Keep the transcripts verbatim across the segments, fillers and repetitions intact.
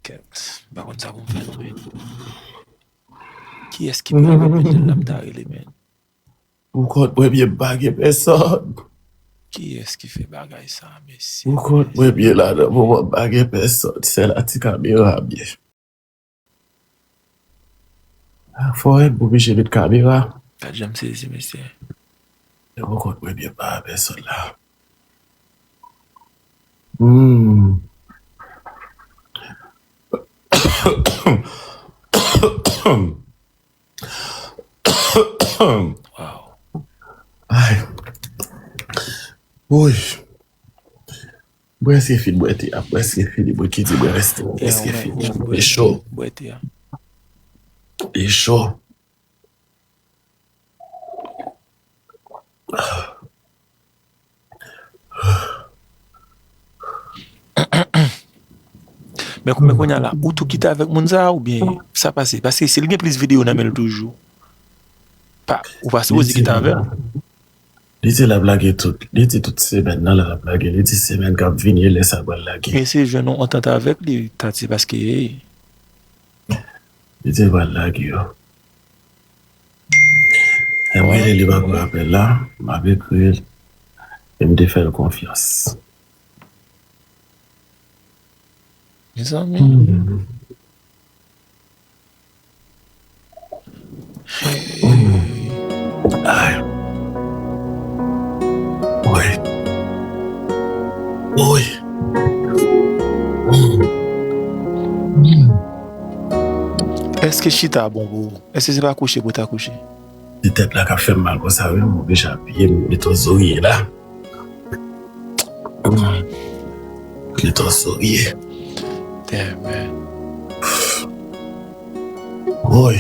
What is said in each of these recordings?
Kèt, m pa konn sa pou m fè non, men. Kiyès ki pral repete l la m ta rele, men? Pou kont mwen, byen, m pa gen pèsòn. Kiyès ki fè bagay sa, mesye? Pou kont mwen, byen, la, nan moman, m pa gen pèsòn. Sèl a ti kamera, byen. Fò m oblije met kamera. Gad jan m sezi, mesye. Pou kont mwen, byen, m pa gen pèsòn la. Hmm. Wow. Ay. Woy. Mwen prèske fin bwè te a, mwen prèske fini, mwen kite mwen reste, mwen prèske fini. Li cho. Bwè te a. Li cho. Men kou-, men kounye a la, ou tou kite avèk moun sa a oubyen sa pase? Paske si l gen plis videyo nan men l toujou, pa, ou pa sipoze kite avè l. Li di l ap lage tout, li di tout semèn nan l ap lage, li di semèn k ap vini e lè sa l pral lage. Eseye jwenn yon antant avèk li, Tati, paske, hey. Li di l pral lage yo. Lè m rele li pa pran apèl la, m ap ekri l e m te fè l konfyans. Mezanmi. Hmm. Ay. Woy. Woy. Hmm. Hmm. Èske chita bon pou ou? Èske se pa kouche pou w ta kouche? Se tèt la k ap fè m mal konsa, wi, m oblije apiye m, met yon zorye la. Mm. Met yon zorye. Damn, man. Woy.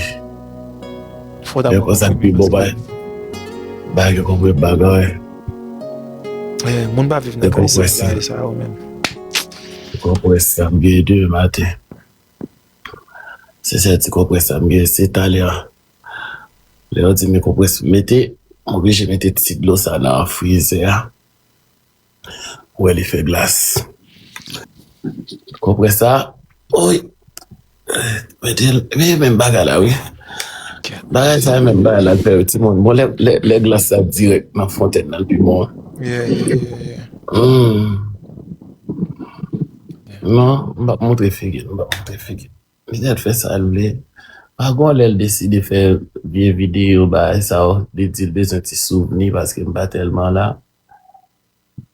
Fò ta pran konsa pi bon, bay. Bay yo konprann bagay. Eh, moun pa viv nan kay sa, kay sa, yo menm. Konpwès sa, m gen de maten. Se sèl ti konpwès sa m gen, se talè a. Lè yo di m konpwès pou mete, m oblije mete ti dlo sa nan frizè a. Ou wè li fè glas. Konpwès sa, oy, mete l, men menm bagay la, wi. Bagay sa, menm bagay la, l fè, wi, timoun. Bon, lè, lè, lè glas sa dirèk nan fontèn nan, l pi bon. Yeah, yeah, yeah, yeah. Hmm. Non, m p ap montre figi l, m p ap montre figi l. Li nèt fè sa l vle. Pa gon lè l deside fè vye videyo, bagay sa yo, li di l bezwen ti souvni paske m pa tèlman la.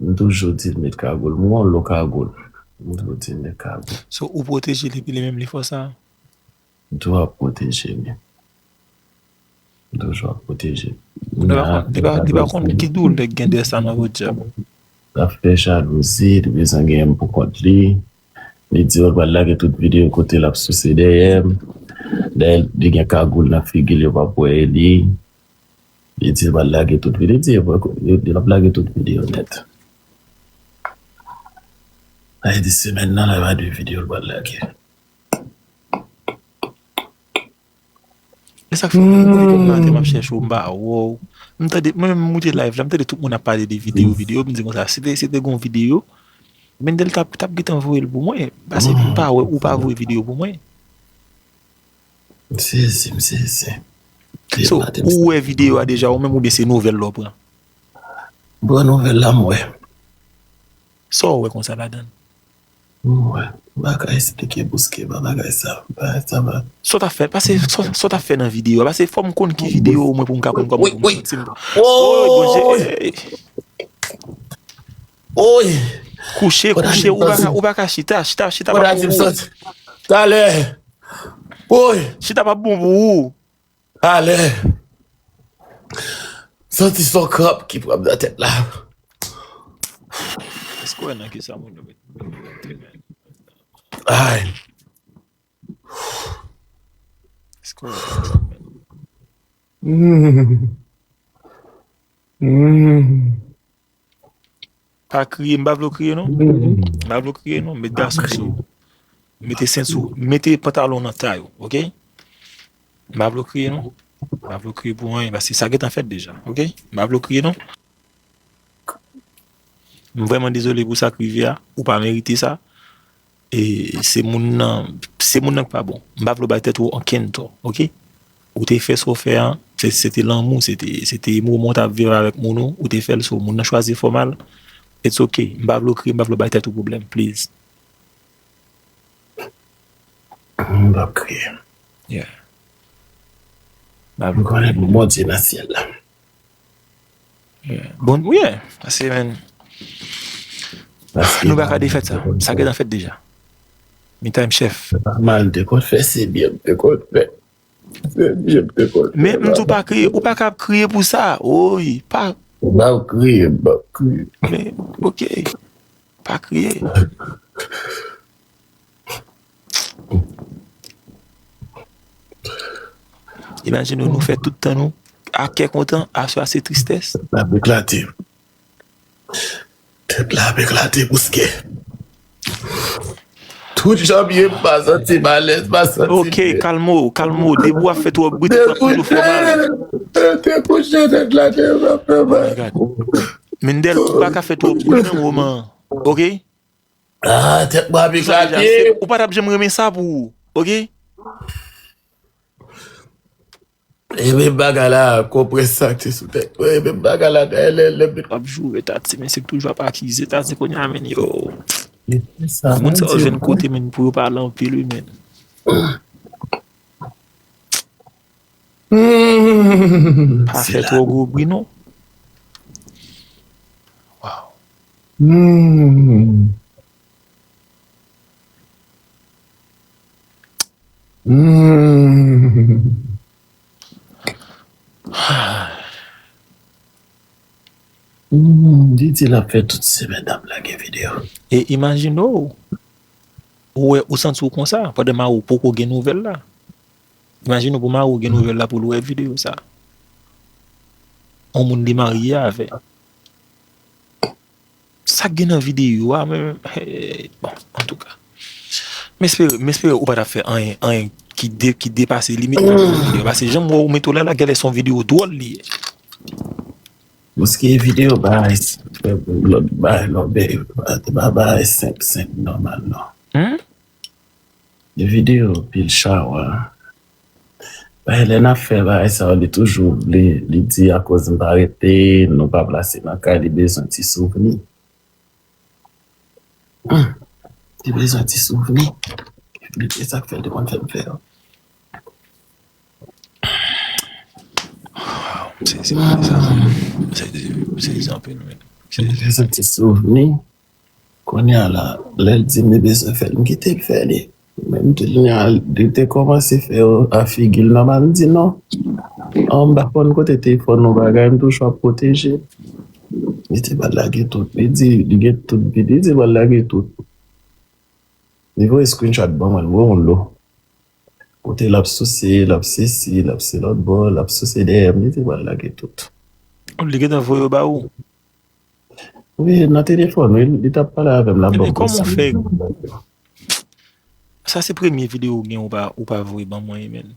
M toujou di l met kagoul. M gon lo kagoul. M toujou di l met kagoul. So, ou pwoteje l epi li menm li fè sa? M toujou ap pwoteje li. M toujou ap pwoteje. Li pa konn, li pa, li pa konn ki doulè k gen dèyè sa nan podyab. L ap fè jalouzi, li bezwen gen m pou kont li. Li di yo l pral lage tout videyo kote l ap souse dèyè m. Dèyè li gen kagoul nan figi l, yo p ap wè li. Li di l pral lage tout videyo, li di yo, yo, l ap lage tout videyo nèt. Sa vle di semèn nan, la, pa de videyo l pral lage. E sa k fè mwen, mwen, mwen, maten, m ap chèche w, m pa wè w. M tande, mwen menm, m moute live la, m tande tout moun ap pale de videyo, videyo, m di konsa, si te, si te gon videyo, Mendel t ap, t ap gentan voye l pou mwen, paske m pa wè ou pa voye videyo pou mwen. M sezi, m sezi. So, ou wè videyo a deja, ou menm, oubyen se nouvèl la w pran? Bon, nouvèl la, m wè. Sa w wè konsa ladan l? M wè. M pa ka esplike bouske pa bagay sa. Bagay sa pa. Sa w t ap fè? Pase, sa, sa w t ap fè nan videyo a? Pase fò m konn ki videyo omwen pou m ka konn kòman pou m santi m. Woy, Bondye. Woy. Kouche, kouche, ou pa ka, ou pa ka chita, chita, chita pa pou ou. Talè. Woy. Chita pa bon pou ou. Talè. Santi son kranp ki pran m nan tèt la. Èske w wè nan ki sa moun yo met, met, met, met, men? Ay. Èske w wè nan ki sa moun yo met? Mm. Mm. Pa kriye, m pa vle w kriye non. M pa vle w kriye non. Met gason sou ou. Mete sent sou ou. Mete pantalon nan tay ou, oke? M pa vle w kriye non. M pa vle w kriye pou anyen, paske sa gentan fèt deja, oke? M pa vle w kriye non. M vrèman dezole pou sa k rive a. Ou pa merite sa. e, se moun nan, se moun nan k pa bon. M pa vle w bay tèt ou ankenn tò, oke? Ou te fè sa w fè a, se, se te lanmou, se te, se te moman w t ap viv avèk moun ou, ou te fè l, so moun nan chwazi fè w mal. It's ok. M pa vle w kriye, m pa vle w bay tèt ou pwoblèm, please. M p ap kriye. Yeah. M konnen Bondye nan syèl la. Yeah. Bon, yeah. Paske, man, nou pa ka defèt sa. Sa gentan fèt deja. Me time chèf. Se pa mal m te konn fè, se byen m te konn fè. Se byen m te konn fè. Men m di w pa kriye, ou pa ka ap kriye pou sa. Oy, pa. M p ap kriye, m p ap kriye. Men, ok. Pa kriye. Imajine w, nou fè tout tan nou a kè kontan, aswè a se tristès. Tèt la ap eklate. Tèt la ap eklate, bouske. Tout jan m ye, m pa santi m alèz, m pa santi m byen. Ok, kalme w, kalme w. Depi w ap fè twòp bri, tèt w ap toujou fè w mal. Te kouche, tèt la te ap fè mal. Mindèl, ou pa ka fè twòp bri nan moman an. Ok? Ah, tèt mwen ap eklate. Ou pa t ap janm renmen sa pou ou, ok? E menm bagay la, konprann sa ki sou tèt mwen. E menm bagay la, dayè lè lè m vin. W ap joure Tati, men se toujou ap akize Tati kounye a, men yo. Moun sa yo jwenn kote, men pou yo pale anpil, wi, men. Pa fè twò gwo bri, non. Waw. Hmm. Hmm. Hmm, li di l ap fè tout semèn ap lage videyo. E imajine w, ou wè, ou santi w konsa, pandan mari w poko gen nouvèl la. Imajine w pou mari w gen nouvèl la pou l wè videyo sa. On moun li marye avè. Sa k gen nan videyo a, men, bon, antouka. M espere, m espere ou pa t ap fè anyen, anyen ki de, ki depase limit nan videyo a. Paske jan m wè w mete w la, la, genlè se yon videyo dwòl li ye. Paske videyo bagay, lòt bagay, lòt bagay, bagay senp, senp, nòmal, non. Hmm? Gen videyo pil chawa. Bagay lè n ap fè bagay sa yo, li toujou, li, li di akoz m pa rete, nou pa plase nan kay, li bezwen ti souvni. Hmm. Li bezwen ti souvni. Li, se sa k fè l te konn fè m fè yo. Waw, m sezi pou sa. M sezi, m sezi anpil, men. M sezi. Li bezwen ti souvni. Kounye a la, lè l di m li bezwen fè l, m kite l fè li. Men m te, li te kòmanse fè yo a figi l nòmal, m di non. An, m pa konn kote telefòn ou bagay, m toujou ap pwoteje l. Li te pral lage tout. Li di, li gen tout vid, li di l pral lage tout. Li voye screenshot ban mwen, l voye yon lo. Kote l ap souse, l ap sesi, l ap se lòt bò, l ap souse dèyè m, li te pral lage tout. Li gentan voye yo ba ou? Wi, nan telefòn, wi, li t ap pale avè m, l ap ban m konsèy. Ebyen, kòman w fè? Sa se premye videyo ou gen ou pa, ou pa voye ban mwen, men.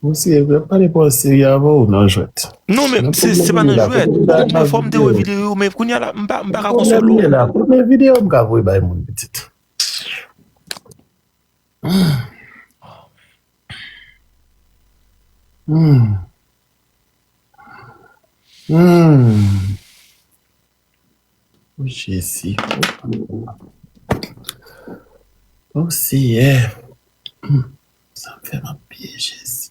Ou serye vre, m pa t pale pa w serye avè w nan jwèt. Non, men se, se pa nan jwèt. Ou konprann, fò m te wè videyo, men kounye a la, m pa, m pa ka konsole w. Premye videyo m ka voye bay moun, pitit. Hmm. Hmm. O Jezi. O Seyè. Hmm. Sa m fè m ap pye, Jezi.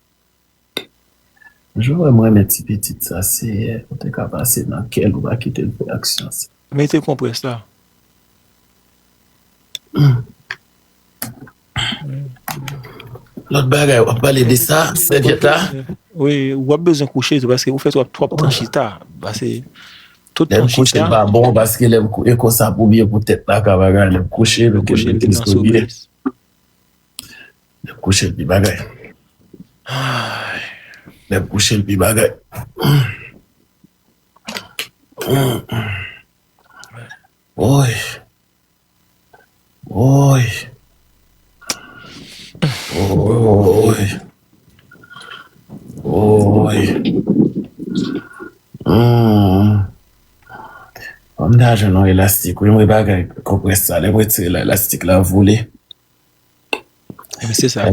Jan w wè m renmen ti pitit sa, Seyè, ou te ka pase nan kè l, ou pa kite l fè aksyon sa. Mete konprès la. Lòt bagay, w ap pale de sa, sèvyèt la? Wi, w ap bezwen kouche tou, paske ou fè twòp, twòp tan chita. Paske tout tan chita. Lè m kouche, l pa bon, paske lè m kouche konsa pou byen pou tèt la ka bagay, lè m kouche, mete m nan soulye. Lè m kouche, l pi bagay. Lè m kouche, l pi bagay. Woy. Woy. Woy. Woy. Hmm. Fò m ta jwenn yon elastik, wi, mwen bagay konprès sa, lè mwen retire la, elastik la vole. Ebyen, se sa.